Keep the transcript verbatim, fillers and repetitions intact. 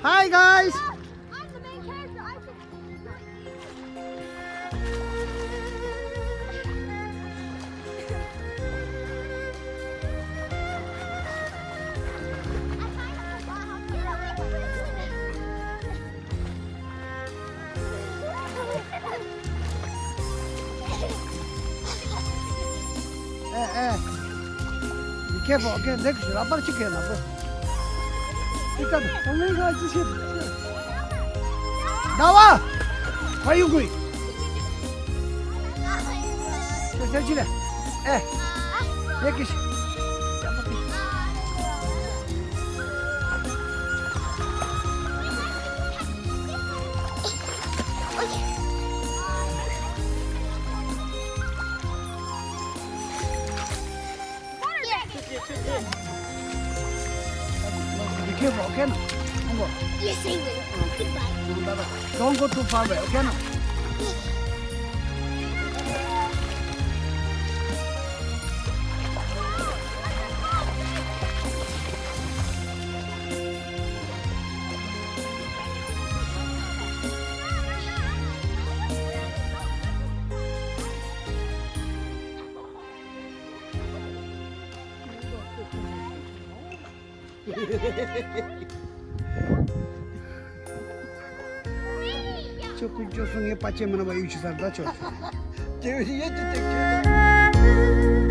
Hi guys. ཨེ་ཨེ། མི་ཁེ་པོ་ཁེ་ལེགས་ཞུ་ར་པར་ཅི་ཁེ་ན་པོ། ཨི་ཀ་ཏོ་ཨོ་མེ་ག་ཅི་ཤེ། ཟླ་བ། ཁ་ཡུ་གུ་ཡི། ཟེར་ཟེར་ཅི་ལེ། ཨེ། ལེགས་ཞུ། Be careful, okay? Yes, I will. Goodbye. Don't go too far away, okay? ཁྱོད་ཀུན་སྤྱོད་སོང་ངས་པ་ཅན་མ་ན་བ་ཡུལ་ཆུ་སར་ད་ཆོག །དེ་བས་ཡེ་ཅི་ཅིག་ཁྱོད།